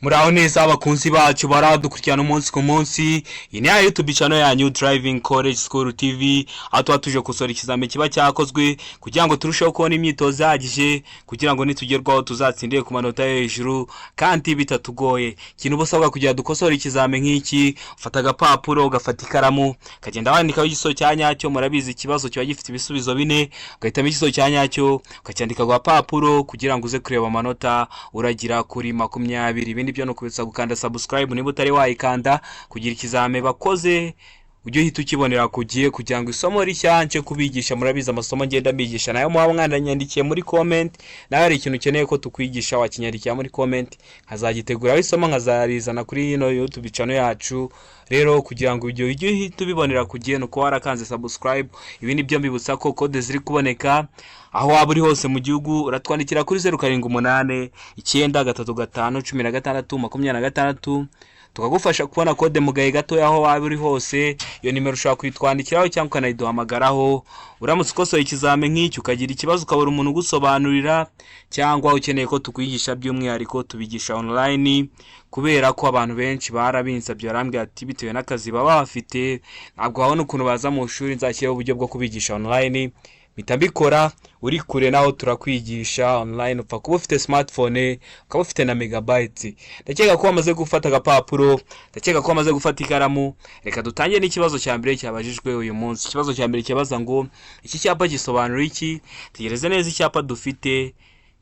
Muraho neza abakunzi bacu baradukurikirana umunsi ku munsi. Iyi ni ya YouTube channel yanyu Driving College School TV, aho tuba tuje gukosora ikizami kiba cyakozwe kugira ngo turusheho kubona imyitozo ihagije, kugira ngo nitugerwaho tuzatsindire ku manota yo hejuru kandi bitatugoye. Ikintu uba usabwa kugira dukosore ikizami nk'iki: ufata agapapuro, ugafata ikaramu, ukagenda wandikaho igisubizo cya nyacyo. Murabizi, ikibazo kiba gifite ibisubizo bine, ugahitamo igisubizo cya nyacyo, ukacyandika ku gapapuro kugira ngo uze kureba amanota uragira kuri 20. Ibindi byo ni ukubitsa gukanda subscribe niba utari wayikanda, kugira ikizame bakoze ujye uhita ukibonera ku gihe, kugira ngo isomo rishya nce kubigisha. Murabizi, amasomo ngenda mbigisha nayo muba mwananyandikiye muri comment. Nawe hari ikintu ukeneye ko tukwigisha, wakinyandikira muri comment, nkazagiteguraho isomo, nkazarizana kuri ino YouTube channel yacu. Rero kugira ngo ibyo ujye uhita ubibonera ku gihe, ni uko warakanze subscribe. Ibi byo mbibutsa ko code ziri kuboneka aho waba uri hose mu gihugu. Uratwandikira kuri 0789351626, tukagufasha kubona code mu gahe gatoya aho waba uri hose. Iyo nimero ushobora kuyitwandikiraho cyangwa ukanayiduhamagaraho. Uramutse ukosoye ikizami nk'iki ukagira ikibazo, ukabura umuntu ugusobanurira, cyangwa ukeneye ko tukwigisha by'umwihariko, tubigisha online, kubera ko abantu benshi barabinsabye, barambwira ati bitewe n'akazi baba bafite ntabwo babona ukuntu baza mu ishuri, nzashyireho uburyo bwo kubigisha online. Mpita mbikora. Uri kure naho turakwigisha online, upfa kuba ufite smartphone, ukaba ufite na megabytes. Ndakeka ko wamaze gufata agapapuro, ndakeka ko wamaze gufata ikaramu. Reka dutangire n'ikibazo cya mbere cyabajijwe uyu munsi. Ikibazo cya mbere kibaza ngo: iki cyapa gisobanura iki? Tegereze neza. Icyapa dufite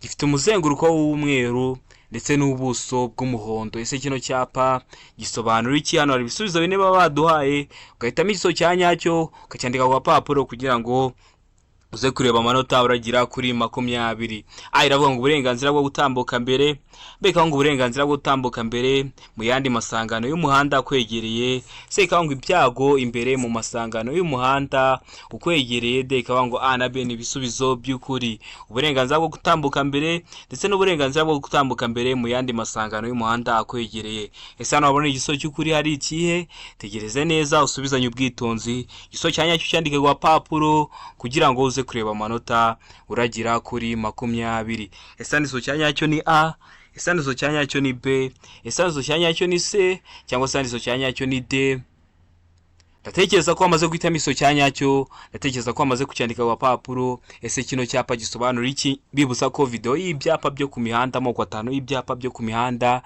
gifite umuzenguruko w'umweru ndetse n'ubuso bw'umuhondo. Ese kino cyapa gisobanura iki? Hano hari ibisubizo bine baba baduhaye, ugahitamo igisubizo cya nyacyo, ukacyandika ku gapapuro kugira ngo uze kureba amanota uragira kuri 20. A iravuga ngo uburenganzira bwo gutambuka mbere, B ikavuga ngo uburenganzira bwo gutambuka mbere mu yandi masangano y'umuhanda akwegereye, C ikavuga ngo ibyago imbere mu masangano y'umuhanda ukwegereye, D ikavuga ngo A na B ni ibisubizo by'ukuri. Uburenganzira bwo gutambuka mbere ndetse n'uburenganzira bwo gutambuka mbere mu yandi masangano y'umuhanda akwegereye. Ese hano wabona igisubizo cy'ukuri hari ikihe? Tegereze neza, usubizanye ubwitonzi. Igisubizo cya nyacyo cyandike ku gapapuro kugira ngo uze kureba amanota uragira kuri 20. Ese igisubizo cya nyacyo ni A? Ese igisubizo cya nyacyo ni B? Ese igisubizo cya nyacyo ni C, cyangwa se igisubizo cya nyacyo ni D? Ndatekereza ko wamaze guhitamo igisubizo cya nyacyo, ndatekereza ko wamaze kucyandika ku gapapuro. Ese kino cyapa gisobanura iki? Bibutsa ko video y'ibyapa byo ku mihanda, amoko atanu y'ibyapa byo ku mihanda: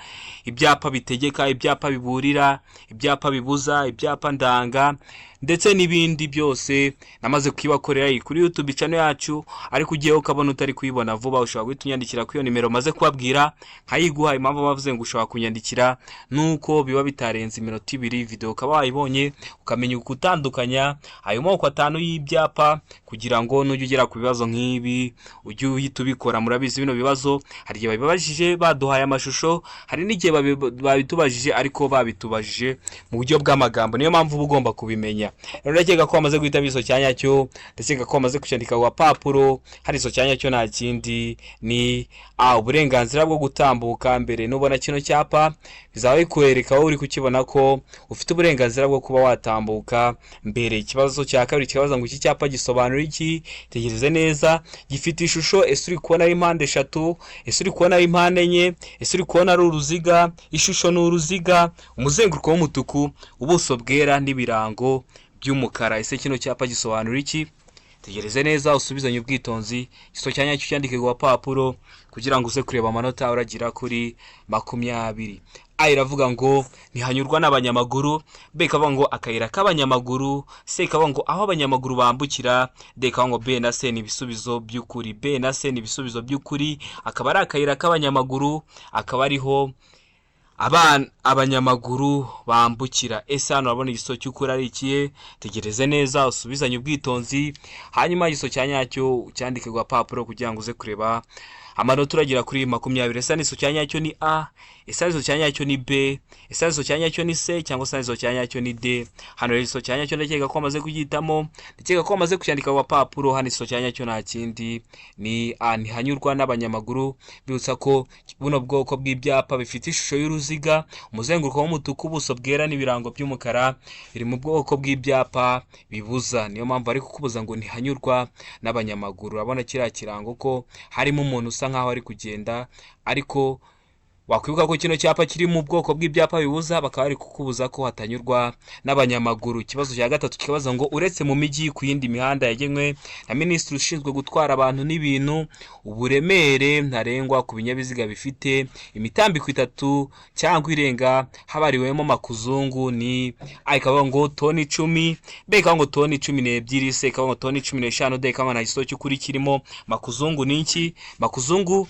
ibyapa bitegeka, ibyapa biburira, ibyapa bibuza, ibyapa ndanga ndetse n'ibindi byose, namaze kuyibakorera iyi kuri YouTube channel yacu. Ariko ugiyeho ukabona utari kuyibona vuba, ushobora guhita unyandikira kuri iyo nimero maze kubabwira nkayiguha. Impamvu bavuze ngo ushobora kunyandikira nuko biba bitarenze iminota 2 video ukaba wayibonye, ukamenya gutandukanya ayo moko atanu y'ibyapa, kugira ngo nujya ugera ku bibazo nk'ibi ujye uhita ubikora. Murabizi, bino bibazo hari igihe babibajije baduhaye amashusho, hari n'igihe babitubajije ariko babitubajije mu buryo bw'amagambo. Niyo mpamvu uba ugomba kubimenya. Rero ndakeka ko wamaze guhitamo igisubizo cya nyacyo, ndakeka ko wamaze kucyandika ku gapapuro. Hari igisubizo cya nyacyo, nta kindi, ni A, uburenganzira bwo gutambuka mbere. Nubona kino cyapa bizaba bikwereka wowe uri kukibona ko ufite uburenganzira bwo kuba watambuka mbere. Ikibazo cya kabiri kibaza ngo: iki cyapa gisobanura iki? Tegereze neza. Gifite ishusho, ese uri kubona ari impande eshatu? Ese uri kubona ari impande enye? Ese uri kubona ari uruziga? Ishusho ni uruziga, umuzenguruko w'umutuku, ubuso bwera n'ibirango by'umukara. Ese kino cyapa gisobanura iki? Tegereze neza, usubizanye ubwitonzi. Igisubizo cya nyacyo cyandike ku gapapuro kugira ngo uze kureba amanota uragira kuri 20. A iravuga ngo ntihanyurwa n'abanyamaguru, B ikavuga ngo akayira k'abanyamaguru, C ikavuga ngo aho abanyamaguru bambukira, D ikavuga ngo B na C ni ibisubizo by'ukuri. B na C ni ibisubizo by'ukuri. Akaba ari akayira k'abanyamaguru, akaba ariho abana abanyamaguru bambukira. Ese hano urabona igisubizo cy'ukuri ari ikihe? Tegereze neza, usubizanye ubwitonzi, hanyuma igisubizo cya nyacyo cyandike ku gapapuro kugira ngo uze kureba amanota uragira kuri 20. Ese igisubizo cya nyacyo ni A? Ese igisubizo cya nyacyo ni B? Ese igisubizo cya nyacyo ni C, cyangwa se igisubizo cya nyacyo ni D? Hano rero igisubizo cya nyacyo ndakeka ko wamaze kugihitamo, ndakeka ko wamaze kucyandika ku gapapuro. Hano igisubizo cya nyacyo nta kindi, ni A, ntihanyurwa n'abanyamaguru. Bibutsa ko buno bwoko bw'ibyapa bifite ishusho y'uruziga, umuzenguruko w'umutuku, ubuso bwera n'ibirango by'umukara, biri mu bwoko bw'ibyapa bibuza. Niyo mpamvu bari kukubuza ngo ntihanyurwa n'abanyamaguru. Urabona kiriya kirango ko harimo umuntu usa nkaho ari kugenda, ariko Wakwibuka ko kino cyapa kiri mu bwoko bw'ibyapa bibuza, bakaba bari kukubuza ko hatanyurwa n'abanyamaguru. Ikibazo cya gatatu kikabaza ngo uretse mu mijyi, ku yindi mihanda yagenwe na minisitiri ushinzwe gutwara abantu n'ibintu, uburemere ntarengwa ku binyabiziga bifite imitambiko itatu cyangwa irenga habariwemo makuzungu ni A ikavuga ngo toni 10, B ikavuga ngo toni 12, C ikavuga ngo toni 15, D ikavuga ngo nta gisubizo cy'ukuri kirimo. Makuzungu ni iki? Makuzungu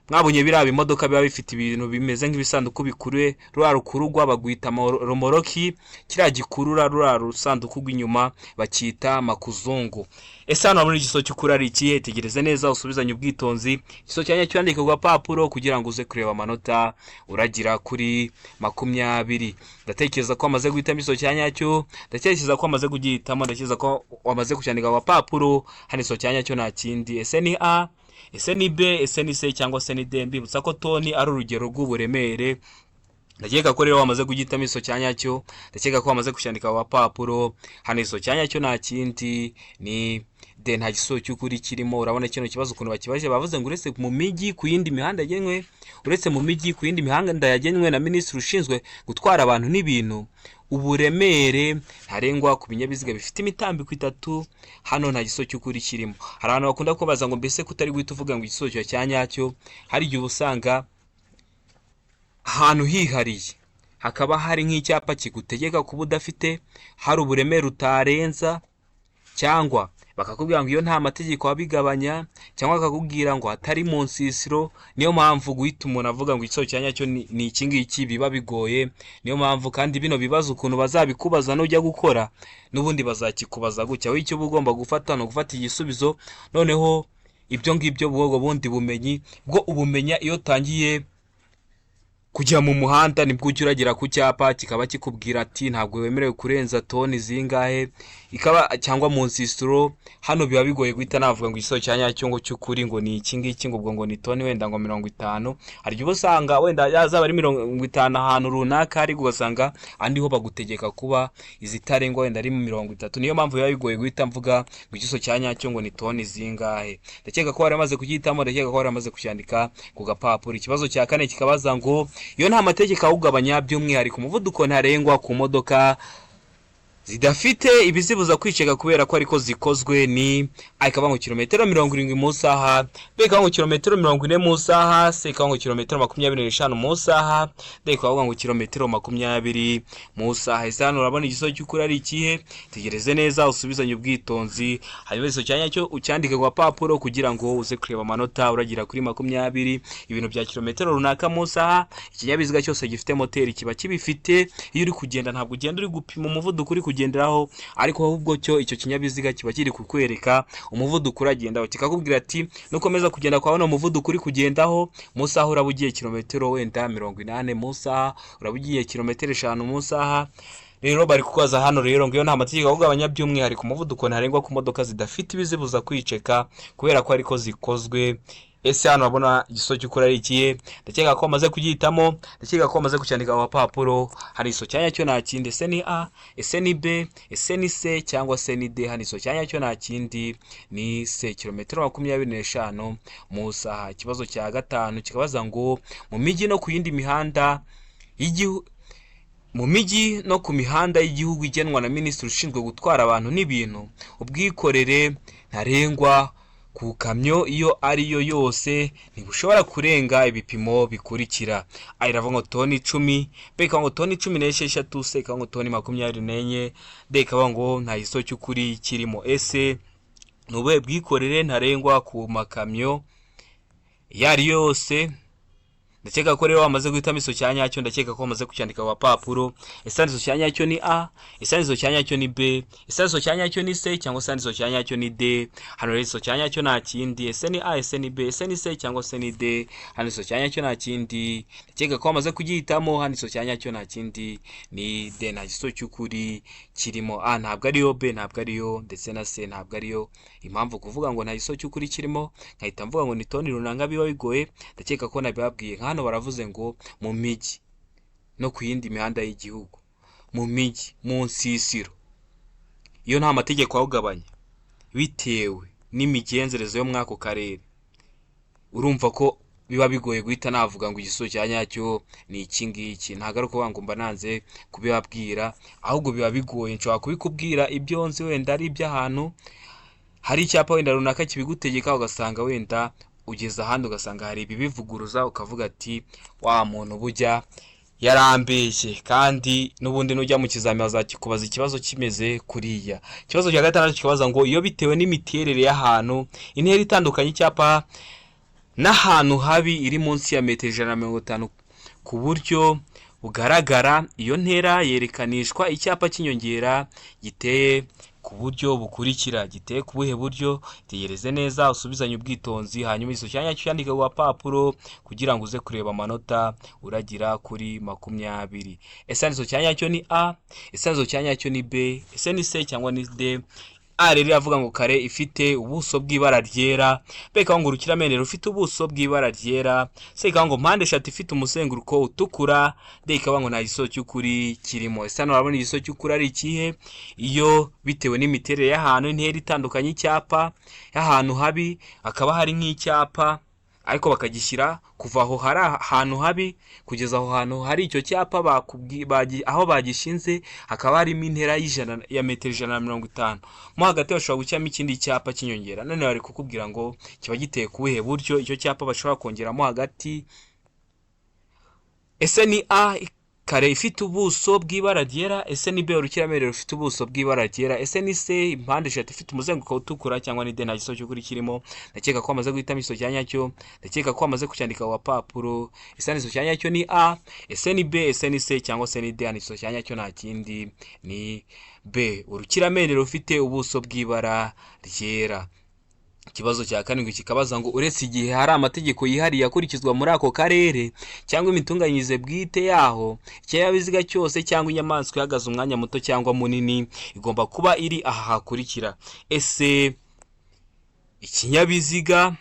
mwabonye biriya bimodoka biba bifite ibintu bimeze nk'ibisanduku bikuruye, ruriya rukururwa bagwita romoroki, kiriya gikurura ruriya rusanduku rw'inyuma bakita makuzungu. Ese hano muri igisubizo cy'ukuri ari ikihe? Tegereze neza, usubizanye ubwitonzi. Igisubizo cya nyacyo cyandike ku gapapuro kugira ngo uze kureba amanota uragira kuri 20. Ndatekereza ko wamaze guhitamo igisubizo cya nyacyo, ndatekereza ko wamaze kugihitamo, ndatekereza ko wamaze kucyandika ku gapapuro. Hano igisubizo cya nyacyo nta kindi. Ese ni A, ese ni B, ese ni C cyangwa se ni D? Mbibutsa ko toni ari urugero rw'uburemere. Ndakeka ko rero wamaze kugihitamo igisubizo cya nyacyo, ndakeka ko wamaze kucyandika ku gapapuro. Hano igisubizo cya nyacyo nta kindi ni D, nta gisubizo cy'ukuri kirimo. Urabona kino kibazo ukuntu bakibaje, bavuze ngo uretse mu mijyi, ku yindi mihanda yagenwe, uretse mu mijyi, ku yindi mihanda yagenwe na minisitiri ushinzwe gutwara abantu n'ibintu, uburemere ntarengwa ku binyabiziga bifite imitambiko itatu, hano nta gisubizo cy'ukuri kirimo. Hari abantu bakunda kubaza ngo mbese kutari guhita uvuga ngo igisubizo cya nyacyo? Hari igihe uba usanga ahantu hihariye hakaba hari nk'icyapa kigutegeka kuba udafite, hari uburemere utarenza, cyangwa bakakubwira ngo iyo nta mategeko abigabanya, cyangwa bakakubwira ngo hatari mu nsisiro. Niyo mpamvu guhita umuntu avuga ngo igisubizo cya nyacyo ni iki ngiki biba bigoye. Niyo mpamvu kandi bino bibazo ukuntu bazabikubaza nujya gukora, n'ubundi bazakikubaza gutya. Wowe icyo uba ugomba gufata ni ugufata igisubizo, noneho ibyo ngibyo bwoko bundi bumenyi bwo ubumenya iyo utangiye kujya mu muhanda, nibwo ujya uragera ku cyapa kikaba kikubwira ati ntabwo wemerewe kurenza toni zingahe, ikaba cyangwa mu nsisiro. Hano biba bigoye guhita navuga ngo igisubizo cya nyacyo ngo cy'ukuri ngo ni iki ngiki, ngo ubwo ngo ni toni wenda ngo 50. Hari igihe uba usanga wenda yazaba ari 50 ahantu runaka, ariko ugasanga andi ho bagutegeka kuba izitarengwa wenda ari 30. Niyo mpamvu biba bigoye guhita mvuga ngo igisubizo cya nyacyo ngo ni toni zingahe. Ndakeka ko wari wamaze kugihitamo, ndakeka ko wari wamaze kucyandika ku gapapuro. Ikibazo cya kane kikabaza ngo iyo nta mategeko awugabanya, by'umwihariko umuvuduko ntarengwa ku modoka zidafite ibizibuza kwiceka kubera ko ariko zikozwe ni A ikavuga ngo kilometero 70 mu isaha, B ikavuga ngo kilometero 40 mu isaha, C ikavuga ngo kilometero 25 mu isaha, D ikavuga ngo kilometero 20 mu isaha. Ese hano urabona igisubizo cy'ukuri ari ikihe? Tegereze neza, usubizanye ubwitonzi, hanyuma igisubizo cya nyacyo ucyandike ku gapapuro kugira ngo uze kureba amanota uragira kuri 20. Ibintu bya kilometero runaka mu isaha, ikinyabiziga cyose gifite moteri kiba kibifite. Iyo uri kugenda ntabwo ugenda uri gupima umuvuduko uri kugenderaho, ariko ahubwo cyo icyo kinyabiziga kiba kiri kukwereka umuvuduko uragendaho, kikakubwira ati nukomeza kugenda kwa uno muvuduko uri kugendaho, mu isaha uraba ugiye kilometero wenda 80 mu isaha, uraba ugiye kilometero 5 mu isaha. Rero bari kubaza hano rero ngo iyo nta mategeko agabanya, by'umwihariko umuvuduko ntarengwa ku modoka zidafite ibizibuza kwiceka kubera ko ariko zikozwe. Ese hano urabona igisubizo cy'ukuri ari ikihe? Ndakeka ko wamaze kugihitamo, ndakeka ko wamaze kucyandika ku gapapuro. Hari igisubizo cya nyacyo nta kindi. Ese ni A, ese ni B, ese ni C cyangwa se ni D? Hano igisubizo cya nyacyo nta kindi ni C, kilometero 25 mu isaha. Ikibazo cya gatanu kikabaza ngo mu mijyi no ku yindi mihanda y'igihugu, mu mijyi no ku mihanda y'igihugu igenwa na minisitiri ushinzwe gutwara abantu n'ibintu, ubwikorere ntarengwa ku kamyo iyo ari yo yose ntibushobora kurenga ibipimo bikurikira: A iravuga ngo toni 10, B ikavuga ngo toni 16, C ikavuga ngo toni 24, D ikavuga ngo nta gisubizo cy'ukuri kirimo. Ese ni ubuhe bwikorere ntarengwa ku makamyo iyo ari yo yose? Ndakeka ko rero wamaze guhitamo igisubizo cya nyacyo, ndakeka ko wamaze kucyandika ku gapapuro. Ese igisubizo cya nyacyo ni A, ese igisubizo cya nyacyo ni B, ese igisubizo cya nyacyo ni C cyangwa se igisubizo cya nyacyo ni D? Hano rero igisubizo cya nyacyo nta kindi. Ese ni A, ese ni B, ese ni C cyangwa se ni D? Hano igisubizo cya nyacyo nta kindi, ndakeka ko wamaze kugihitamo. Hano igisubizo cya nyacyo nta kindi ni D, nta gisubizo cy'ukuri kirimo. A ntabwo ariyo, B ntabwo ariyo, ndetse na C ntabwo ariyo. Impamvu kuvuga ngo nta gisubizo cy'ukuri kirimo nkahita mvuga ngo ni toni runaka biba bigoye, ndakeka ko nabibabwiye. Nka hano baravuze ngo mu mijyi no ku yindi mihanda y'igihugu, mu mijyi, mu nsisiro, iyo nta mategeko awugabanya bitewe n'imigenzereze yo muri ako karere, urumva ko Biba bigoye guhita navuga ngo igisubizo cya nyacyo ni iki ngiki. Ntabwo ari ukuvuga ngo mba nanze kubibabwira, ahubwo biba bigoye. Nshobora kubikubwira ibyo nzi, wenda ari iby'ahantu hari icyapa wenda runaka kibigutegeka, ugasanga wenda ugeze ahandi ugasanga hari ibibivuguruza, ukavuga ati wa muntu bujya yarambeshye. Kandi n'ubundi nujya mu kizami bazakikubaza ikibazo kimeze kuriya. Ikibazo cya gatandatu kikabaza ngo iyo bitewe n'imiterere y'ahantu, intera itandukanye icyapa n'ahantu habi iri munsi ya metero 150 ku buryo bugaragara, iyo ntera yerekanishwa icyapa cy'inyongera giteye ku buryo bukurikira. Giteye ku buhe buryo? Tegereze neza, usubizanye ubwitonzi, hanyuma igisubizo cya nyacyo cyandike ku gapapuro kugira ngo uze kureba amanota uragira kuri 20. Ese igisubizo cya nyacyo ni A? Ese igisubizo cya nyacyo ni B? Ese ni C cyangwa ni D? A rero iravuga ngo kare ifite ubuso bw'ibara ryera, B ikavuga ngo urukiramende rufite ubuso bw'ibara ryera, C ikavuga ngo mpande eshatu ifite umuzenguruko utukura, D ikavuga ngo nta gisubizo cy'ukuri kirimo. Ese hano urabona igisubizo cy'ukuri ari ikihe? Iyo bitewe n'imiterere y'ahantu, intera itandukanye icyapa y'ahantu habi, hakaba hari nk'icyapa ariko bakagishyira kuva aho hari ahantu habi kugeza aho hantu hari icyo cyapa, aho bagishinze hakaba harimo intera y'ijana ya metero 150, mo hagati bashobora gushyiramo ikindi cyapa cy'inyongera. None bari kukubwira ngo kiba giteye ku buhe buryo icyo cyapa bashobora kongeramo hagati? Ese ni A, kare ifite ubuso bw'ibara ryera? Ese ni B, urukiramende rufite ubuso bw'ibara ryera? Ese ni C, impande eshatu ifite umuzenguruko utukura? Cyangwa ni D, nta gisubizo cy'ukuri kirimo? Ndakeka ko wamaze guhitamo igisubizo cya nyacyo, ndakeka ko wamaze kucyandika ku gapapuro. Ese igisubizo cya nyacyo ni A? Ese ni B? Ese ni C cyangwa se ni D? Hano igisubizo cya nyacyo nta kindi, ni B, urukiramende rufite ubuso bw'ibara ryera. Ikibazo cya karindwi kikabaza ngo uretse igihe hari amategeko yihariye akurikizwa muri ako karere cyangwa imitunganyirize bwite yaho, ikinyabiziga cyose cyangwa inyamaswa ihagaze umwanya muto cyangwa munini igomba kuba iri aha hakurikira. Ese ikinyabiziga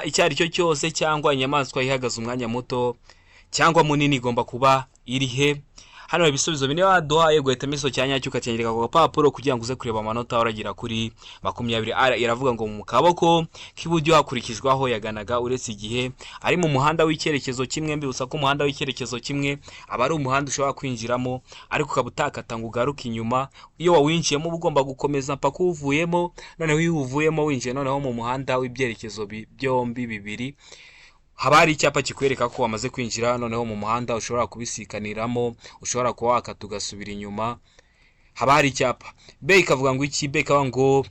icyo ari cyo cyose cyangwa inyamaswa ihagaze umwanya muto cyangwa munini igomba kuba iri he? Hano hari ibisubizo bine baduhaye, ugahitamo igisubizo cya nyacyo ukacyandika ku gapapuro kugira ngo uze kureba amanota uragira kuri 20. A iravuga ngo mu kaboko k'iburyo hakurikijwe aho yaganaga, uretse igihe ari mu muhanda w'icyerekezo kimwe. Mbibutsa ko umuhanda w'icyerekezo kimwe aba ari umuhanda ushobora kwinjiramo ariko ukaba utakata ngo ugaruke inyuma. Iyo wawinjiyemo uba ugomba gukomeza mpaka uwuvuyemo. Noneho iyo uwuvuyemo winjiye noneho mu muhanda w'ibyerekezo byombi bibiri, haba hari icyapa kikwereka ko wamaze kwinjira noneho mu muhanda ushobora kubisikaniramo, ushobora kuba wakata ugasubira inyuma, haba hari icyapa. B ikavuga ngo iki? B ikavuga ngo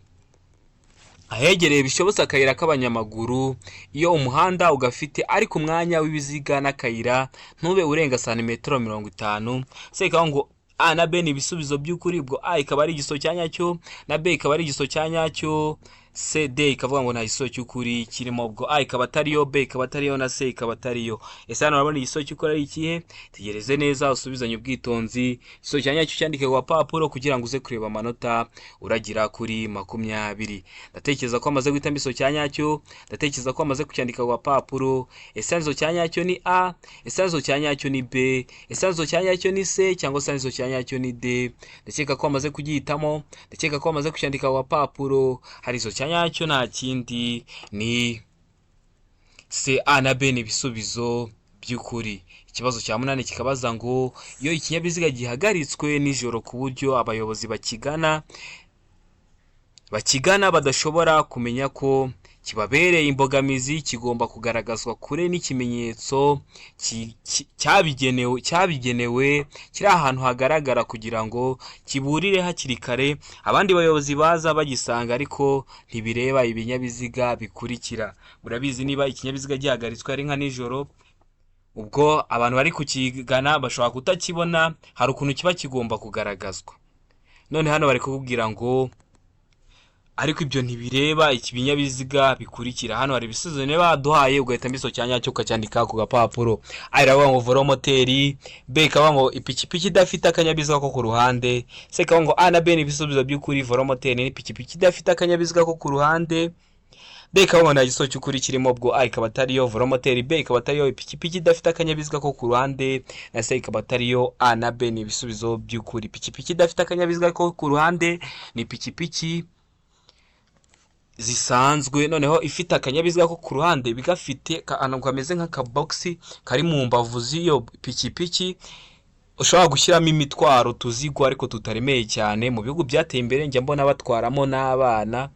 ahegereye bishobotse akayira k'abanyamaguru, iyo umuhanda ugafite ariko umwanya w'ibiziga n'akayira ntube urenga santimetero 50. C ikavuga ngo A na B ni ibisubizo by'ukuri. Ubwo A ikaba ari igisubizo cya nyacyo na B ikaba ari igisubizo cya nyacyo, C D ikavuga ngo nta gisubizo cy'ukuri kirimo. Ubwo A ikaba atariyo, B ikaba atariyo na C ikaba atariyo. Ese hano urabona igisubizo cy'ukuri ari ikihe? Tegereze neza, usubizanye ubwitonzi, igisubizo cya nyacyo cyandike ku gapapuro kugira ngo uze kureba amanota uragira kuri 20. Ndatekereza ko amaze guhitamo igisubizo cya nyacyo, ndatekereza ko amaze kucyandika ku gapapuro. Ese igisubizo cya nyacyo ni A? Ese igisubizo cya nyacyo ni B? Ese igisubizo cya nyacyo ni C cyangwa se igisubizo cya nyacyo ni D? Ndakeka ko amaze kugihitamo, ndakeka ko amaze kucyandika ku gapapuro. Hari igisubizo cya nyacyo, nta kindi, ni C. A na B ni ibisubizo by'ukuri. Ikibazo cya munani kikabaza ngo iyo ikinyabiziga gihagaritswe nijoro ku buryo abayobozi bakigana badashobora kumenya ko kibabereye imbogamizi, kigomba kugaragazwa kure n'ikimenyetso cyabigenewe kiri ahantu hagaragara kugira ngo kiburire hakiri kare abandi bayobozi baza bagisanga, ariko ntibireba ibinyabiziga bikurikira. Murabizi, niba ikinyabiziga gihagaritswe ari nka nijoro, ubwo abantu bari kukigana bashobora kutakibona, hari ukuntu kiba kigomba kugaragazwa. None hano bari kukubwira ngo ariko ibyo ntibireba ibinyabiziga bikurikira. Hano hari ibisubizo niba baduhaye, ugahitamo igisubizo cya nyacyo ukacyandika ku gapapuro. A iravuga ngo velomoteri, B ikavuga ngo ipikipiki idafite akanyabiziga ko ku ruhande, C ikavuga ngo A na B ni ibisubizo by'ukuri, velomoteri n'ipikipiki idafite akanyabiziga ko ku ruhande, D ikavuga ngo nta gisubizo cy'ukuri kirimo. Ubwo A ikaba atariyo, velomoteri, B ikaba atariyo, ipikipiki idafite akanyabiziga ko ku ruhande, na C ikaba atariyo. A na B ni ibisubizo by'ukuri. Ipikipiki idafite akanyabiziga ko ku ruhande ni ipikipiki zisanzwe, noneho ifite akanyabiziga ko ku ruhande, bigafite akantu kameze nk'akabogisi kari mu mbavu z'iyo pikipiki, ushobora gushyiramo imitwaro, utuzigo ariko tutaremeye cyane. Mu bihugu byateye imbere njya mbona batwaramo n'abana.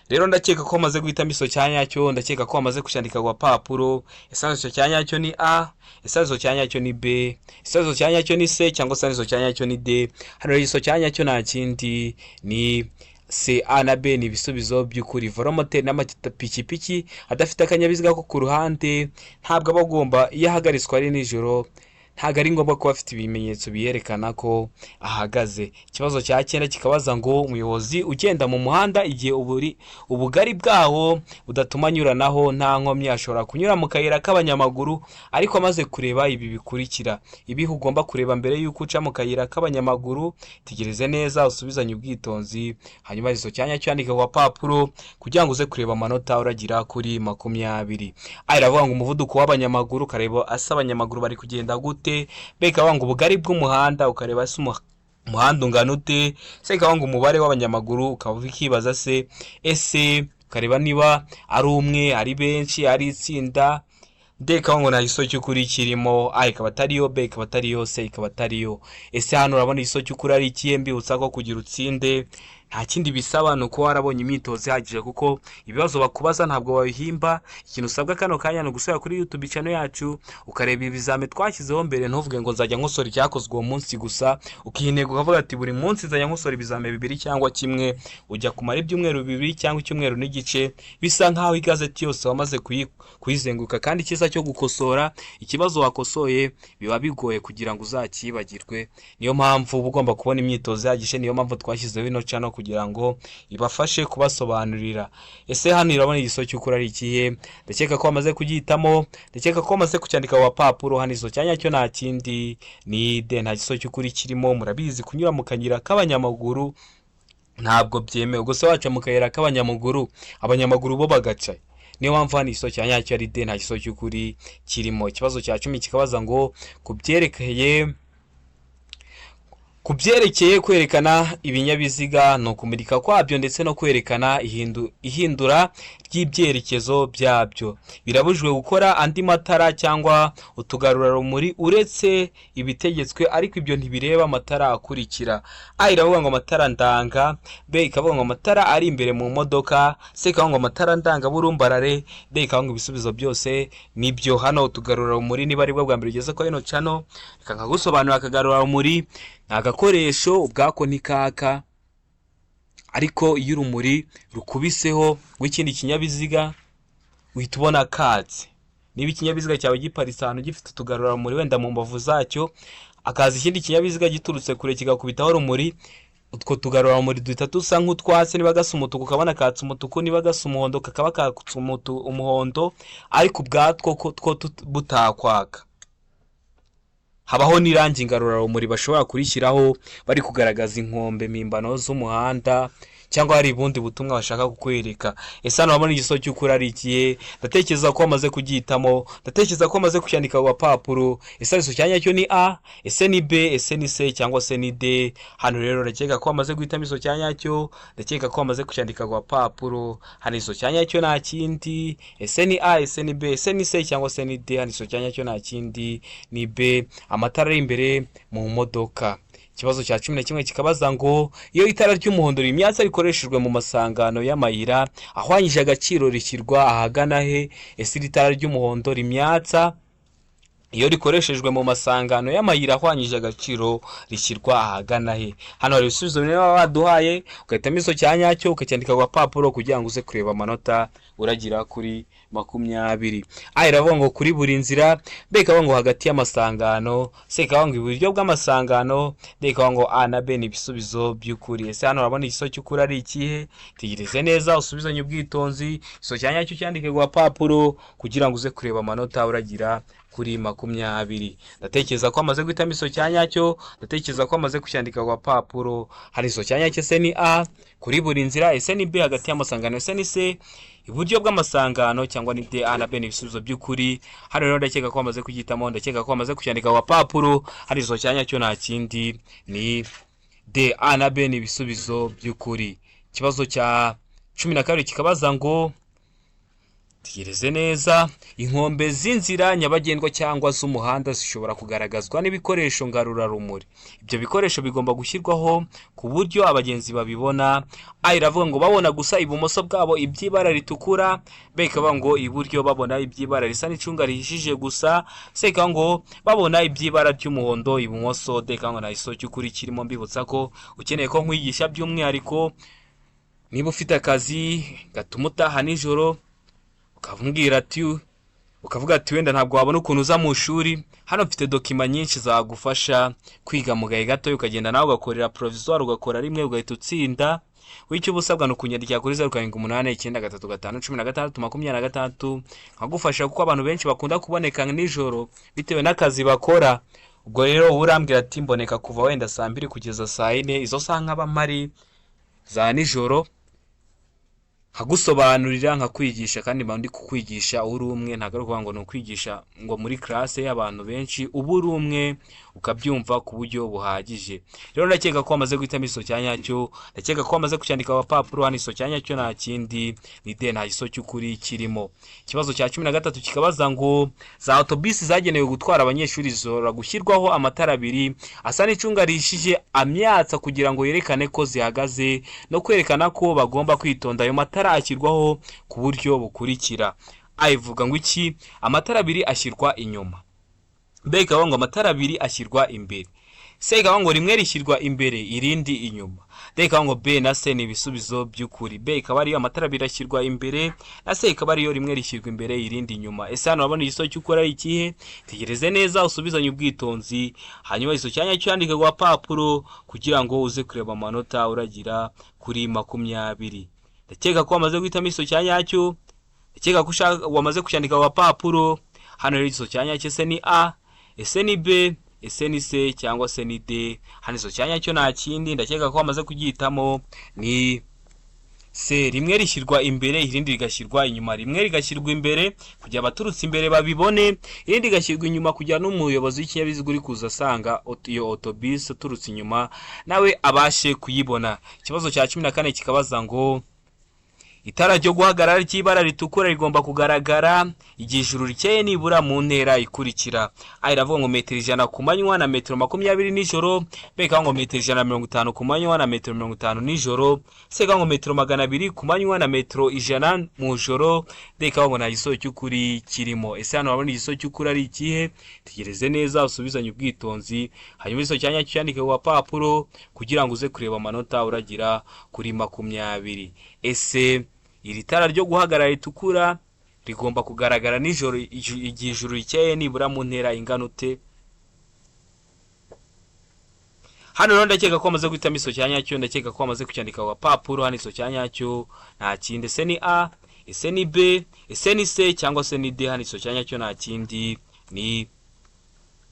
Rero ndakeka ko wamaze guhitamo iso cya nyacyo, ndakeka ko wamaze kucyandika ku gapapuro. Ese cya nyacyo ni A, ese cya nyacyo ni B, ese cya nyacyo ni C, cyangwa se cya nyacyo ni D? Hano rero cya nyacyo nta kindi ni C. A na B ni ibisubizo by'ukuri. Velomoteri n'amapikipiki adafite akanyabiziga ko ku ruhande ntabwo aba agomba, iyo ahagaritswe ari nijoro, ntabwo ari ngombwa kuba afite ibimenyetso biyerekana ko ahagaze. Ikibazo cya cyenda kikabaza ngo umuyobozi ugenda mu muhanda igihe ubugari bwawo budatuma anyuranaho nta nkomyi, ashobora kunyura mu kayira k'abanyamaguru ariko amaze kureba ibi bikurikira. Ibi ugomba kureba mbere y'uko uca mu kayira k'abanyamaguru. Tegereze neza, usubizanye ubwitonzi, hanyuma izo cyanya cyandika ku gapapuro kugira ngo uze kureba amanota uragira kuri 20. A iravuga ngo umuvuduko w'abanyamaguru, ukareba ase abanyamaguru bari kugenda gute. B ikavuga ngo ubugari bw'umuhanda, ukareba ese umuhanda ungana ute. C ikavuga ngo umubare w'abanyamaguru, ukaba ukibaza se ese, ukareba niba ari umwe, ari benshi, ari itsinda. D ikavuga ngo nta gisubizo cy'ukuri kirimo. A ikaba atariyo, B ikaba atariyo, C ikaba atariyo. Ese hano urabona igisubizo cy'ukuri ari ikihe? Mbibutsa ko kugira utsinde nta kindi bisaba, ni ukuba warabonye imyitozo ihagije, kuko ibibazo bakubaza ntabwo babihimba. Ikintu usabwa kano kanya ni ugusubira kuri YouTube channel yacu ukareba ibizame twashyizeho mbere. Ntuvuge ngo nzajya nkosora icyakozwe uwo munsi gusa, ukiha intego ukavuga ati buri munsi nzajya nkosora ibizame bibiri cyangwa kimwe. Ujya kumara ibyumweru 2 cyangwa icyumweru n'igice, bisa nk'aho igazeti yose wamaze kuyizenguruka. Kandi icyiza cyo gukosora, ikibazo wakosoye biba bigoye kugira ngo uzakibagirwe. Niyo mpamvu uba ugomba kubona imyitozo ihagije, niyo mpamvu twashyizeho ino channel kugira ngo ibafashe kubasobanurira. Ese hano irabona igisubizo cy'ukuri ari ikihe? Ndakeka ko wamaze kugihitamo, ndakeka ko wamaze kucyandika ku gapapuro. Hano iso cyanya cyo nta kindi ni D, nta gisubizo cy'ukuri kirimo. Murabizi, kunyura mu kayira k'abanyamaguru ntabwo byemewe. Gusa waca mu kayira k'abanyamaguru, abanyamaguru bo bagaca. Niyo mpamvu hano igiso cya nyacyo ari D, nta gisubizo cy'ukuri kirimo. Ikibazo cya 10 kikabaza ngo ku byerekeye kwerekana ibinyabiziga ni ukumurika kwabyo ndetse no kwerekana ihindura ry'ibyerekezo byabyo, birabujijwe gukora andi matara cyangwa utugarurarumuri uretse ibitegetswe, ariko ibyo ntibireba amatara akurikira. A iravuga ngo amatara ndanga, B ikavuga ngo amatara ari imbere mu modoka, C ikavuga ngo amatara ndangaburumbarare, D ikavuga ngo ibisubizo byose nibyo. Hano utugarurarumuri, niba aribwo bwa mbere ugeze kuri ino channel, reka nkagusobanurira. Akagarurarumuri ni agakoresho ubwako ntikaka, ariko iyo urumuri rukubiseho rw'ikindi kinyabiziga uhita ubona katse. Niba ikinyabiziga cyawe giparitse ahantu gifite utugarurarumuri wenda mu mbavu zacyo, akaza ikindi kinyabiziga giturutse kure kigakubitaho urumuri, utwo tugarurarumuri duhita dusa nk'utwatsi. Niba gasa umutuku ukabona katse umutuku, niba gasa umuhondo kakaba katse umuhondo, ariko ubwatwo two butakwaka. Habaho n'irangi ngarurarumuri bashobora kurishyiraho bari kugaragaza inkombe mpimbano z'umuhanda, cyangwa hari ubundi butumwa bashaka kukwereka. Ese hano urabona igisubizo cy'ukuri ari ikihe? Ndatekereza ko wamaze kugihitamo, ndatekereza ko wamaze kucyandika ku gapapuro. Ese igisubizo cya nyacyo ni A, ese ni B, ese ni C, cyangwa se ni D? Hano rero ndakeka ko wamaze guhitamo igisubizo cya nyacyo, ndakeka ko wamaze kucyandika ku gapapuro. Hano igisubizo cya nyacyo nta kindi, ese ni A, ese ni B, ese ni C, cyangwa se ni D? Hano igisubizo cya nyacyo nta kindi ni B, amatara ari imbere mu modoka. Ikibazo cya 11 kikabaza ngo iyo itara ry'umuhondo rimyatsa rikoreshejwe mu masangano y'amayira ahwanyije agaciro rishyirwa ahagana he? Ese iri tara ry'umuhondo rimyatsa iyo rikoreshejwe mu masangano y'amayira ahwanyije agaciro rishyirwa ahagana he? Hano hari ibisubizo bine baba baduhaye, ugahitamo iso cya nyacyo ukacyandika ku gapapuro kugira ngo uze kureba amanota uragira kuri 20. A iravuga ngo kuri buri nzira, B ikavuga ngo hagati y'amasangano, C ikavuga ngo iburyo bw'amasangano, D ikavuga ngo A na B ni ibisubizo by'ukuri. Ese hano urabona igisubizo cy'ukuri ari ikihe? Tegereze neza, usubizanye ubwitonzi, igisubizo cya nyacyo cyandike ku gapapuro kugira ngo uze kureba amanota uragira kuri 20. Ndatekereza ko amaze guhitamo iso cya nyacyo, ndatekereza ko amaze kucyandika ku gapapuro. Hari iso cya nyacyo, ese ni A kuri buri nzira, ese ni B hagati y'amasangano, ese ni C iburyo bw'amasangano, cyangwa ni D? A na B ni ibisubizo by'ukuri. Hano rero ndakeka ko bamaze kugihitamo, ndakeka ko bamaze kucyandika ku gapapuro. Hari iso cya nyacyo nta kindi ni D, A na B ni ibisubizo by'ukuri. Ikibazo cya 12 kikabaza ngo, tegereze neza, inkombe z'inzira nyabagendwa cyangwa z'umuhanda zishobora kugaragazwa n'ibikoresho ngarurarumuri. Ibyo bikoresho bigomba gushyirwaho ku buryo abagenzi babibona. A iravuga ngo babona gusa ibumoso bwabo iby'ibara ritukura, B ikavuga ngo iburyo babona iby'ibara risa n'icunga rihishije gusa, C ikavuga ngo babona iby'ibara ry'umuhondo ibumoso, D ikavuga ngo nta gisubizo cy'ukuri kirimo. Mbibutsa ko ukeneye ko nkwigisha by'umwihariko, niba ufite akazi gatuma utaha nijoro, ukavuga ati wenda ntabwo wabona ukuntu uza mu ishuri, hano mfite document nyinshi zagufasha kwiga mu gahe gato, ukagenda nawe ugakorera provisoire, ugakora rimwe ugahita utsinda. Wicyo uba usabwa ni ukunyandikira kuri 0789351626 nkagufasha, kuko abantu benshi bakunda kuboneka nijoro bitewe n'akazi bakora. Ubwo rero uba urambwira ati mboneka kuva wenda saa 2 kugeza saa 4, izo saha nkaba mpari za nijoro, nkagusobanurira, nkakwigisha. Kandi mba ndi kukwigisha uri umwe, ntabwo ari ukuvuga ngo ni ukwigisha ngo muri classe y'abantu benshi, uba uri umwe ukabyumva ku buryo buhagije. Rero ndakeka ko wamaze guhitamo igiso cya nyacyo, ndakeka ko wamaze kucyandika ku gapapuro. Hano igiso cya nyacyo nta kindi, ni D, nta giso cy'ukuri kirimo. Ikibazo cya 13 kikabaza ngo za otobisi zagenewe gutwara abanyeshuri zishobora gushyirwaho amatara abiri asa n'icunga rihishije amyatsa kugira ngo yerekane ko zihagaze no kwerekana ko bagomba kwitonda. Ayo matara ashyirwaho ku buryo bukurikira: A ivuga ngo iki? Amatara abiri ashyirwa inyuma. B ikavuga ngo amatara abiri ashyirwa imbere. C ikavuga ngo rimwe rishyirwa imbere irindi inyuma. D ikavuga ngo B na C ni ibisubizo by'ukuri. B ikaba ariyo amatara abiri ashyirwa imbere, na C ikaba ariyo rimwe rishyirwa imbere irindi inyuma. Ese hano urabona igisubizo cy'ukuri ari ikihe? Tegereze neza, usubizanye ubwitonzi, hanyuma igisubizo cya nyacyo yandike ku gapapuro kugira ngo uze kureba amanota uragira kuri 20. Ndakeka ko wamaze guhitamo igisubizo cya nyacyo, ndakeka ko wamaze kucyandika ku gapapuro. Hano rero igisubizo cya nyacyo, ese ni A, ese ni B, ese ni C cyangwa se ni D? Hano igisubizo cya nyacyo nta kindi, ndakeka ko wamaze kugihitamo, ni C. Rimwe rishyirwa imbere irindi rigashyirwa inyuma. Rimwe rigashyirwa imbere kugira abaturutse imbere babibone, irindi rigashyirwa inyuma kugira n'umuyobozi w'ikinyabiziga uri kuza asanga iyo otobisi uturutse inyuma nawe abashe kuyibona. Ikibazo cya 14 kikabaza ngo itara ryo guhagarara ry'ibara ritukura rigomba kugaragara igihe ijuru rikeye nibura mu ntera ikurikira: A iravuga ngo metero 100 ku manywa na metero 20 nijoro, B ikavuga ngo metero 150 ku manywa na metero 50 nijoro, C ikavuga ngo metero 200 ku manywa na metero 100 mu joro, D ikavuga ngo nta gisubizo cy'ukuri kirimo. Ese hano urabona igisubizo cy'ukuri ari ikihe? Tegereze neza, usubizanye ubwitonzi, hanyuma igisubizo cya nyacyo cyandike ku gapapuro kugira ngo uze kureba amanota uragira kuri 20. Ese iri tara ryo guhagarara ritukura rigomba kugaragara nijoro igihe ijuru rikeye nibura mu ntera ingana ute? Hano rero ndakeka ko wamaze guhitamo igiso cya nyacyo, ndakeka ko wamaze kucyandika ku gapapuro. Hano igiso cya nyacyo nta kindi, ese ni A, ese ni B, ese ni C cyangwa se ni D? Hano igiso cya nyacyo nta kindi, ni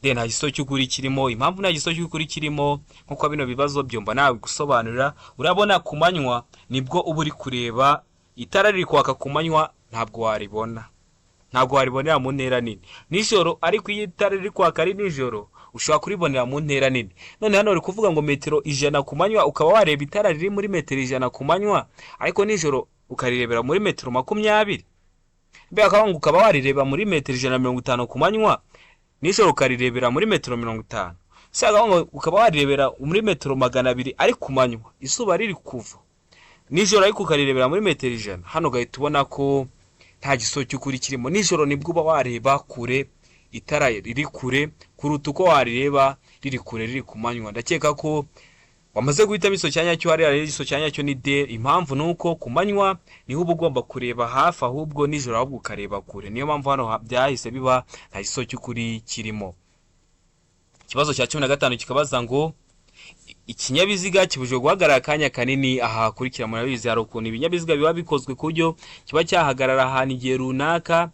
D, nta gisubizo cy'ukuri kirimo. Impamvu nta gisubizo cy'ukuri kirimo, nk'uko bino bibazo byumva nawe gusobanurira, urabona ku manywa nibwo uba uri kureba itara riri kwaka. Ku manywa ntabwo waribona, ntabwo waribonera mu ntera nini. Nijoro ariko, iyo itara riri kwaka ari nijoro, ushobora kuribonera mu ntera nini. None hano bari kuvuga ngo metero 100 ku manywa, ukaba wareba itara riri muri metero 100 ku manywa, ariko nijoro ukarirebera muri metero 20. Mbega bakavuga ngo ukaba warireba muri metero 150 ku manywa, nijoro ukarirebera muri metero 50. Se ngo ukaba warebera muri metero 200 ari ku manywa izuba riri kuva, nijoro ariko ukarirebera muri metero 100? Hano ugahita ubona ko nta gisubizo cy'ukuri kirimo. Nijoro nibwo uba wareba kure, itara riri kure kuruta uko warireba riri kure riri ku manywa. Ndakeka ko wamaze guhitamo igiso cya nyacyo. Hariya rero igiso cya nyacyo ni D. Impamvu ni uko ku manywa niho uba ugomba kureba hafi, ahubwo nijoro ahubwo ukareba kure. Niyo mpamvu hano byahise biba nta gisubizo cy'ukuri kirimo. Ikibazo cya 15 kikabaza ngo ikinyabiziga kibujijwe guhagarara akanya kanini aha hakurikira. Murabizi, hari ukuntu ibinyabiziga biba bikozwe ku buryo kiba cyahagarara ahantu igihe runaka,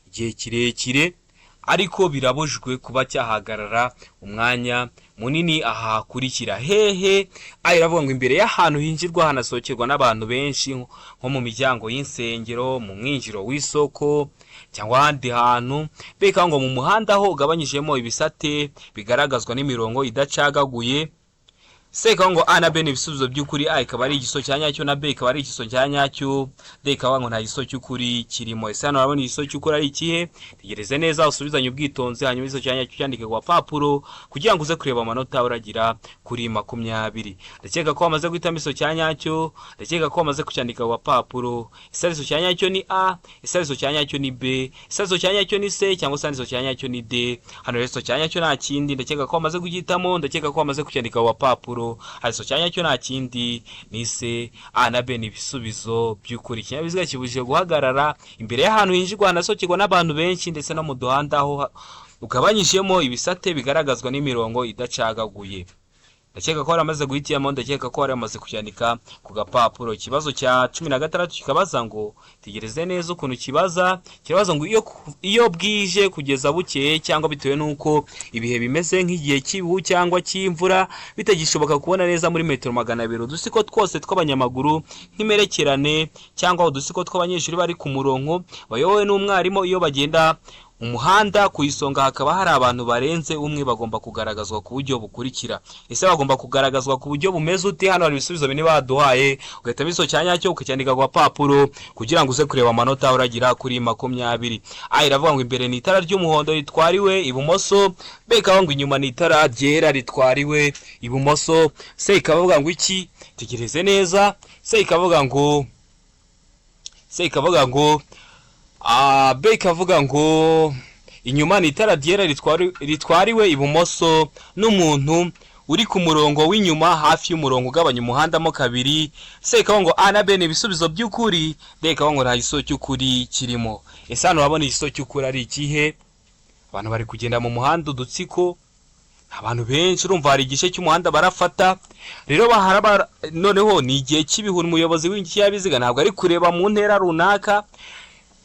igihe kirekire, ariko birabujijwe kuba cyahagarara umwanya munini aha hakurikira. Hehe? A iravuga ngo imbere y'ahantu hinjirwa hanasohokerwa n'abantu benshi, nko mu miryango y'insengero, mu mwinjiro w'isoko cyangwa ahandi hantu. B ngo mu muhanda aho ugabanyijemo ibisate bigaragazwa n'imirongo idacagaguye. C ikavuga ngo A na B ni ibisubizo by'ukuri, A ikaba ari igisubizo cya nyacyo na B ikaba ari igisubizo cya nyacyo, D ikaba ngo nta gisubizo cy'ukuri kirimo. Ese hano urabona igisubizo cy'ukuri ari ikihe? Tegereze neza, usubizanye ubwitonzi, hanyuma igisubizo cya nyacyo cyandike ku gapapuro kugira ngo uze kureba amanota uragira kuri 20. Ndakeka ko wamaze guhitamo igisubizo cya nyacyo, ndakeka ko wamaze kucyandika ku gapapuro. Ese igisubizo cya nyacyo ni A? Ese igisubizo cya nyacyo ni B? Ese igisubizo cya nyacyo ni C cyangwa se igisubizo cya nyacyo ni D? Hano rero igisubizo cya nyacyo nta kindi, ndakeka ko wamaze kugihitamo, ndakeka ko wamaze kucyandika ku gapapuro. Igisubizo cya nyacyo nta kindi, ni C. A na B ni ibisubizo by'ukuri. Ikinyabiziga kibujijwe guhagarara imbere y'ahantu hinjirwa hanasohokerwa n'abantu benshi ndetse no mu duhanda aho ugabanyijemo ibisate bigaragazwa n'imirongo idacagaguye. Ndakeka ko waramaze guhitamo, ndakeka ko waramaze kucyandika ku gapapuro. Ikibazo cya 16 kikabaza ngo, tegereze neza ukuntu kibaza, kirabaza ngo iyo bwije kugeza bukeye cyangwa bitewe n'uko ibihe bimeze nk'igihe cy'ibihu cyangwa cy'imvura bitagishoboka kubona neza muri metero 200 udusiko twose tw'abanyamaguru nk'imperekerane cyangwa udusiko tw'abanyeshuri bari ku murongo bayobowe n'umwarimu iyo bagenda umuhanda ku isonga hakaba hari abantu barenze umwe, bagomba kugaragazwa ku buryo bukurikira. Ese bagomba kugaragazwa ku buryo bumeze ute? Hano hari ibisubizo bine baduhaye, ugahitamo igisubizo cya nyacyo ukacyandika ku gapapuro kugira ngo uze kureba amanota uragira kuri 20. A iravuga ngo imbere ni itara ry'umuhondo ritwariwe ibumoso, B ikavuga ngo inyuma ni itara ryera ritwariwe ibumoso, C ikavuga ngo iki? Tegereze neza. C ikavuga ngo B ikavuga ngo inyuma ni itara ryera ritwariwe ibumoso n'umuntu uri ku murongo w'inyuma hafi y'umurongo ugabanya umuhanda mo kabiri. C ikavuga ngo A na B ni ibisubizo by'ukuri, D ikavuga ngo nta gisubizo cy'ukuri kirimo. Ese hano urabona igisubizo cy'ukuri ari ikihe? Abantu bari kugenda mu muhanda udutsiko, abantu benshi, urumva hari igice cy'umuhanda barafata rero baharaba. Noneho ni igihe cy'ibihu, umuyobozi w'ikinyabiziga ntabwo ari kureba mu ntera runaka.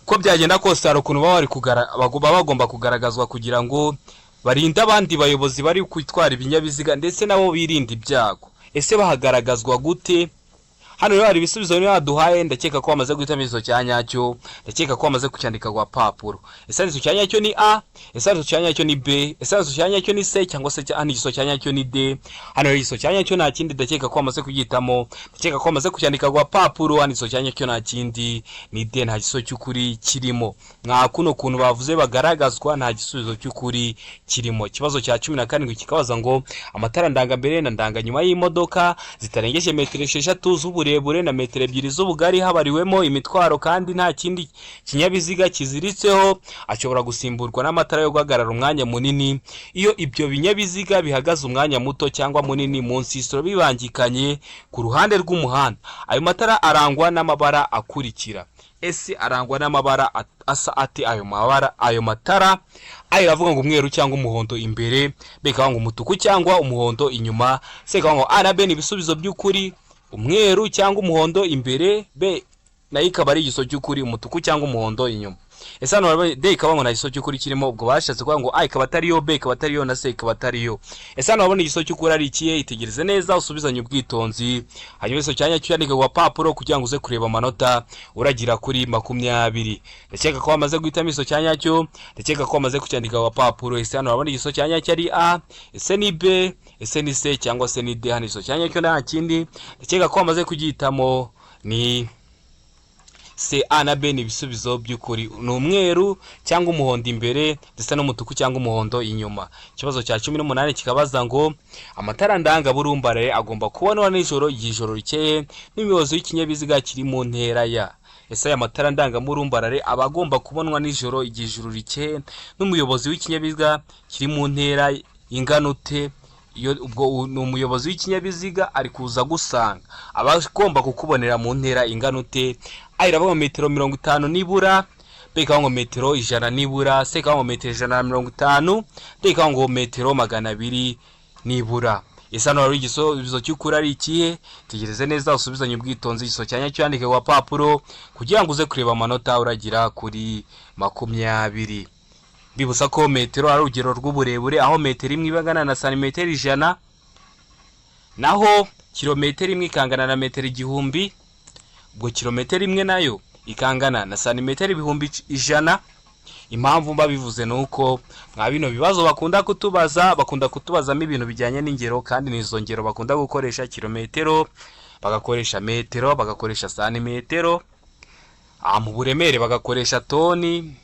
Uko byagenda kose hari ukuntu baba bagomba kugaragazwa kugira ngo barinde abandi bayobozi bari gutwara ibinyabiziga ndetse nabo birinde ibyago. Ese bahagaragazwa gute? Hano rero hari ibisubizo niba baduhaye, ndakeka ko bamaze guhitamo igisubizo cya nyacyo, ndakeka ko bamaze kucyandika ku gapapuro. Ese igisubizo cya nyacyo ni A? Ese igisubizo cya nyacyo ni B? Ese igisubizo cya nyacyo ni C cyangwa se hano igisubizo cya nyacyo ni D? Hano rero igisubizo cya nyacyo nta kindi, ndakeka ko bamaze kugihitamo, ndakeka ko bamaze kucyandika ku gapapuro. Hano igisubizo cya nyacyo nta kindi, ni D. Nta gisubizo cy'ukuri kirimo. Mwa kuno kuntu bavuze bagaragazwa, nta gisubizo cy'ukuri kirimo. Ikibazo cya 17 kikabaza ngo amatara ndangambere na ndanganyuma y'imodoka zitarengeje metero 6 z'uburebure na metero 2 z'ubugari habariwemo imitwaro kandi nta kindi kinyabiziga kiziritseho ashobora gusimburwa n'amatara yo guhagarara umwanya munini iyo ibyo binyabiziga bihagaze umwanya muto cyangwa munini mu nsisiro bibangikanye ku ruhande rw'umuhanda. Ayo matara arangwa n'amabara akurikira. Ese arangwa n'amabara asa ate ayo mabara, ayo matara? A iravuga ngo umweru cyangwa umuhondo imbere, B ikavuga ngo umutuku cyangwa umuhondo inyuma, C ikavuga ngo A na B ni ibisubizo by'ukuri, umweru cyangwa umuhondo imbere, B nayo ikaba ari igisubizo cy'ukuri, umutuku cyangwa umuhondo inyuma. Ese hano D ikaba ngo nta gisubizo cy'ukuri kirimo. Ubwo bashatse kuvuga ngo A ikaba atariyo, B ikaba atariyo na C ikaba atariyo. Ese hano urabona igisubizo cy'ukuri ari ikihe? Itegereze neza, usubizanye ubwitonzi, hanyuma igisubizo cya nyacyo cyandike ku gapapuro kugira ngo uze kureba amanota uragira kuri 20. Ndakeka ko wamaze guhitamo igisubizo cya nyacyo, ndakeka ko wamaze kucyandika ku gapapuro. Ese hano urabona igisubizo cya nyacyo ari A? Ese ni B? Ese ni C cyangwa se ni D? Hano igisubizo cya nyacyo nta kindi, ndakeka ko wamaze kugihitamo, ni C. A na B ni ibisubizo by'ukuri, ni umweru cyangwa umuhondo imbere ndetse n'umutuku cyangwa umuhondo inyuma. Ikibazo cya 18 kikabaza ngo amatara ndangaburumbarare agomba kubonwa nijoro igihe ijoro rikeye n'umuyobozi w'ikinyabiziga kiri mu ntera ya. Ese aya matara ndangamurumbarare aba agomba kubonwa nijoro igihe ijoro rikeye n'umuyobozi w'ikinyabiziga kiri mu ntera ingana ute? Iyo ubwo ni umuyobozi w'ikinyabiziga ari kuza agusanga, aba agomba kukubonera mu ntera ingana ute? A iravuga ngo metero 50 nibura, B ikavuga ngo metero 100 nibura, C ikavuga ngo metero 150, D ikavuga ngo metero 200 nibura. Ese hano hari igisubizo cy'ukuri ari ikihe? Tegereze neza, usubizanye ubwitonzi, igisubizo cya nyacyo yandike ku gapapuro kugira ngo uze kureba amanota uragira kuri 20. Bibutsa ko metero ari urugero rw'uburebure, aho metero imwe iba ingana na santimetero 100, naho kilometero imwe ikangana na metero 1000. Ubwo kilometero imwe nayo ikangana na santimetero 100,000. Impamvu mbabivuze ni uko mwa bino bibazo bakunda kutubaza, bakunda kutubazamo ibintu bijyanye n'ingero, kandi ni izo ngero bakunda gukoresha: kilometero, bagakoresha metero, bagakoresha santimetero, mu buremere bagakoresha toni.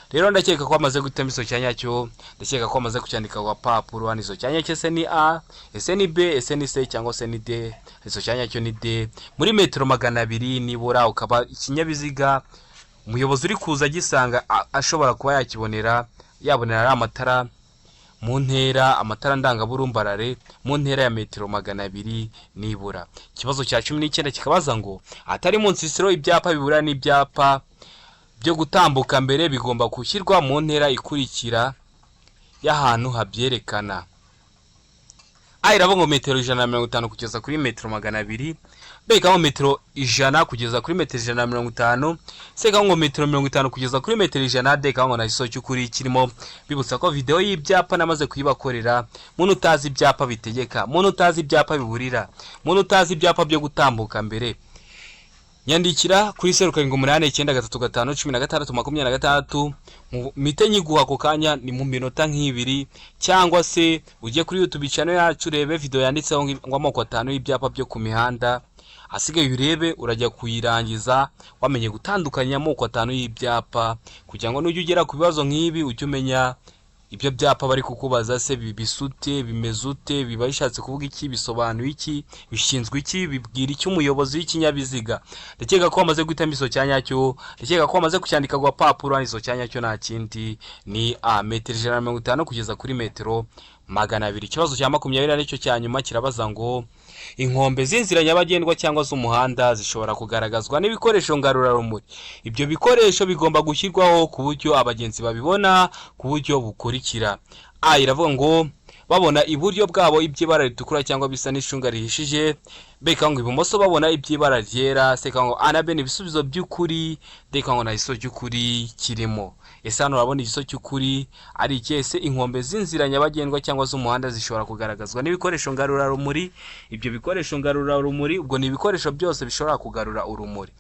Rero ndakeka ko amaze guhitamo iso cya nyacyo, ndakeka ko amaze kucyandika ku gapapuro hano. Iso cya nyacyo ese ni A, ese ni B, ese ni C cyangwa se ni D? Iso cya nyacyo ni D. Muri metero 200 nibura ukaba ikinyabiziga umuyobozi uri kuza agisanga ashobora kuba yakibonera, yabonera ari amatara mu ntera, amatara ndangaburumbarare mu ntera ya metero 200 nibura. Ikibazo cya 19 kikabaza ngo: atari mu nsisiro, ibyapa bibura n'ibyapa byo gutambuka mbere bigomba gushyirwa mu ntera ikurikira y'ahantu habyerekana. A iravuga ngo metero 150 kugeza kuri metero 200, B ikavuga ngo metero 100 kugeza kuri metero 150, C ikavuga ngo metero 50 kugeza kuri metero 100, D ikavuga ngo nta gisozi cy'ukuri kirimo. Bibutsa ko videwo y'ibyapa namaze kuyibakorera. Muntu utazi ibyapa bitegeka, muntu utazi ibyapa biburira, muntu utazi ibyapa byo gutambuka mbere, nyandikira kuri 0789351626, mpite nyiguha ako kanya, ni mu minota nk'ibiri, cyangwa se ujye kuri YouTube channel yacu urebe video yanditseho ngo amoko atanu y'ibyapa byo ku mihanda, asigaye urebe, urajya kuyirangiza wamenye gutandukanya amoko atanu y'ibyapa, kugira ngo nujya ugera ku bibazo nk'ibi ujye umenya ibyo byapa bari kukubaza. Se bisute, bimeze ute, biba bishatse kuvuga iki, bisobanuye iki, bishinzwe iki, bibwira iki umuyobozi w'ikinyabiziga? Ndakeka ko wamaze guhitamo iso cya nyacyo, ndakeka ko wamaze kucyandika ku gapapuro. Iso cya nyacyo nta kindi ni A, metero 150 kugeza kuri metero 200. Ikibazo cya 20 aricyo cya nyuma kirabaza ngo: inkombe z'inzira nyabagendwa cyangwa z'umuhanda zishobora kugaragazwa n'ibikoresho ngarurarumuri. Ibyo bikoresho bigomba gushyirwaho ku buryo abagenzi babibona ku buryo bukurikira: A iravuga ngo babona iburyo bwabo iby'ibara ritukura cyangwa bisa n'icunga rihishije, B ikavuga ngo ibumoso babona iby'ibara ryera, C ikavuga ngo A na B ni ibisubizo by'ukuri, D ikavuga ngo nta gisubizo cy'ukuri kirimo. Ese hano urabona igisubizo cy'ukuri ari iki? Ese inkombe z'inzira nyabagendwa cyangwa z'umuhanda zishobora kugaragazwa n'ibikoresho ngarurarumuri? Ibyo bikoresho ngarurarumuri ubwo ni ibikoresho byose bishobora kugarura urumuri.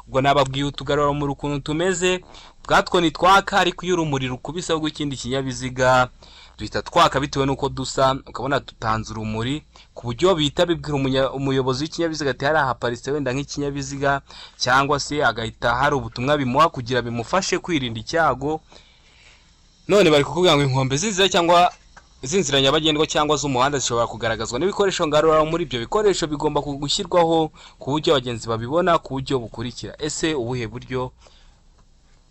Ubwo nababwiye utugarurarumuri ukuntu tumeze, ubwatwo ntitwaka, ariko iyo urumuri rukubiseho rw'ikindi kinyabiziga duhita twaka bitewe n'uko dusa, ukabona dutanze urumuri ku buryo bihita bibwira umuyobozi w'ikinyabiziga ati hariya haparitse wenda nk'ikinyabiziga, cyangwa se agahita hari ubutumwa bimuha kugira bimufashe kwirinda icyago. None bari kukubwira ngo inkombe z'inzira cyangwa z'inzira nyabagendwa cyangwa z'umuhanda zishobora kugaragazwa n'ibikoresho ngarurarumuri. Ibyo bikoresho bigomba gushyirwaho ku buryo abagenzi babibona ku buryo bukurikira. Ese ubuhe buryo?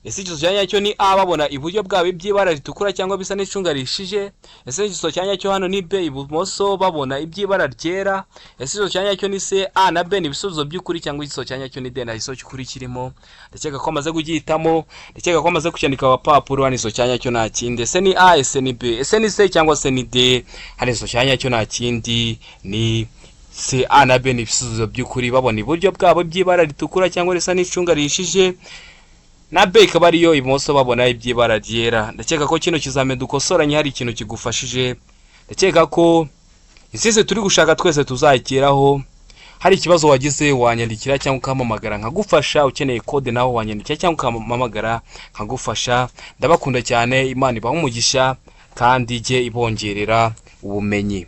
Ese igisubizo cya nyacyo ni A, babona iburyo bwabo iby'ibara ritukura cyangwa bisa n'icunga rihishije? Ese igisubizo cya nyacyo hano ni B, ibumoso babona iby'ibara ryera? Ese igisubizo cya nyacyo ni C, A na B ni ibisubizo by'ukuri, cyangwa igisubizo cya nyacyo ni D, nta gisubizo cy'ukuri kirimo? Ndakeka ko amaze kugihitamo, ndakeka ko amaze kucyandika ku gapapuro. Hano igisubizo cya nyacyo nta kindi, ese ni A, ese ni B, ese ni C cyangwa se ni D? Hano igisubizo cya nyacyo nta kindi ni C, A na B ni ibisubizo by'ukuri, babona iburyo bwabo iby'ibara ritukura cyangwa risa n'icunga rihishije, na B ikaba ariyo ibumoso babona iby'ibara ryera. Ndakeka ko kino kizamini dukosoranye hari ikintu kigufashije. Ndakeka ko intsinzi turi gushaka twese tuzayigeraho. Hari ikibazo wagize wanyandikira cyangwa ukampamagara nkagufasha. Ukeneye kode naho wanyandikira cyangwa ukampamagara nkagufasha. Ndabakunda cyane, Imana ibahe umugisha kandi ijye ibongerera ubumenyi.